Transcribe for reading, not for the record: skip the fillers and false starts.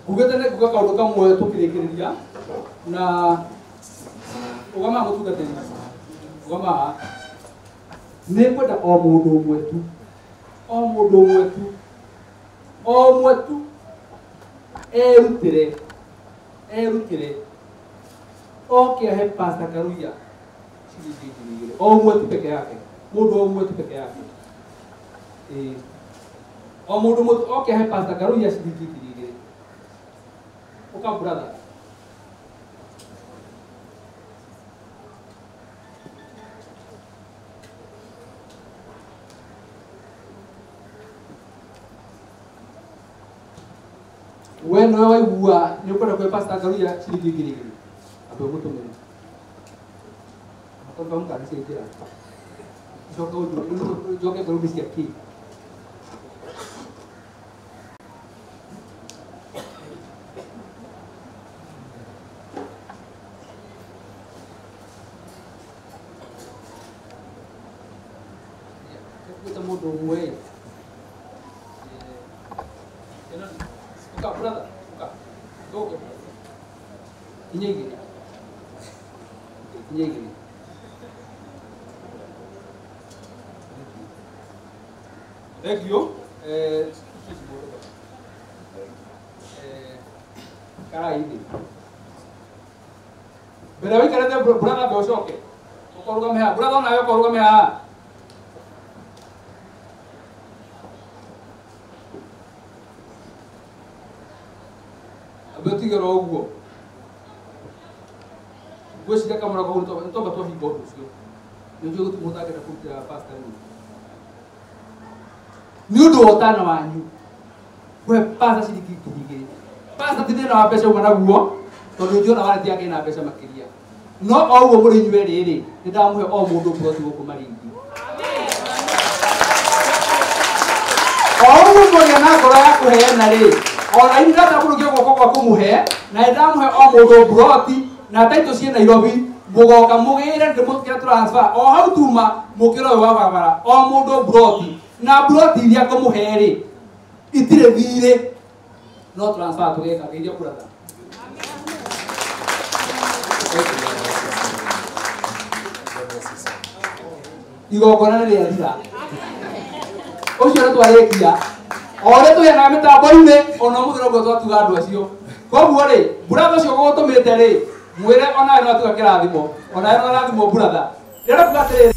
Ngugĩte nĩ nguga kaũndũ kamwe tũkĩrĩkĩrĩria na ũgama mũtungatĩri ũgama nĩ ngwenda o mũndũ ũmwe tu o mũndũ ũmwe tu o ũmwe tu erutĩre erutĩre oke ahe Pastor Karuiya ciringi 2,000 o ũmwe tu peke yake mũndũ o ũmwe tu peke yake o mũndũ ũmwe tu oke ahe Pastor Karuiya ciringi 2,000 ũka brother we nowe waigua nĩ ũkwenda kũhe Pastor Karuiya ciringi 2,000 ambe ũmũtũmĩre akonfamu kana ciaingĩra ũcoke njoke ngorwo nĩ cia kĩ gwĩta mũndũ ũmwe ũka brother ũka ũke inya igĩrĩ inya igĩrĩ thank you karai-inĩ mbere wĩikarĩte brother mbe ũcoke ũkorũgame haha brother onawe ũkorũgame haha ambe ũtige oro ũguo ngwĩciria kamũra kau nĩ twamba twahinga ũndũ ũcio nĩ njũĩ gũtirĩ mũndũ ũtangĩenda kũrutĩra pastor rĩu nĩ ũndũ wa ũtana wanyu kũhe pastor ciringi 2,000 pastor ti thĩna wa mbeca uma naguo tondũ njũĩ ona wareti yake ĩna mbeca makĩria no o ũguo mũrĩ inyuĩ erĩ rĩ nĩ ndamũhe o mũndũ ploti gũkũ Malindi o ũguo mwagĩa na ngoro ya kũheana rĩ ona inyuĩ ndatambũrũkia guoko gwa kũmũhe na nĩ ndamũhe o mũndũ ploti na taitũ ciĩ Nairobi mũgoka mũgĩre ndĩmũkĩra transfer o hau tuma mũkĩra ũyũ wa barabara o mũndũ ploti na ploti iria ngũmũhe rĩ itirĩ thirĩ no transfer tũgeka geithia brother. Igongona nĩ rĩathira ũcio nĩ twarĩkia o ũrĩa tũheanaga mĩtambo-inĩ ona ũmũthĩ noguo twatuga andũ acio koguo rĩ brother ũcio gũgũtũmĩte rĩ mwĩre onawe no atuga kĩrathimo onawe no arathimwo brother ndĩrenda kuga atĩrĩrĩ.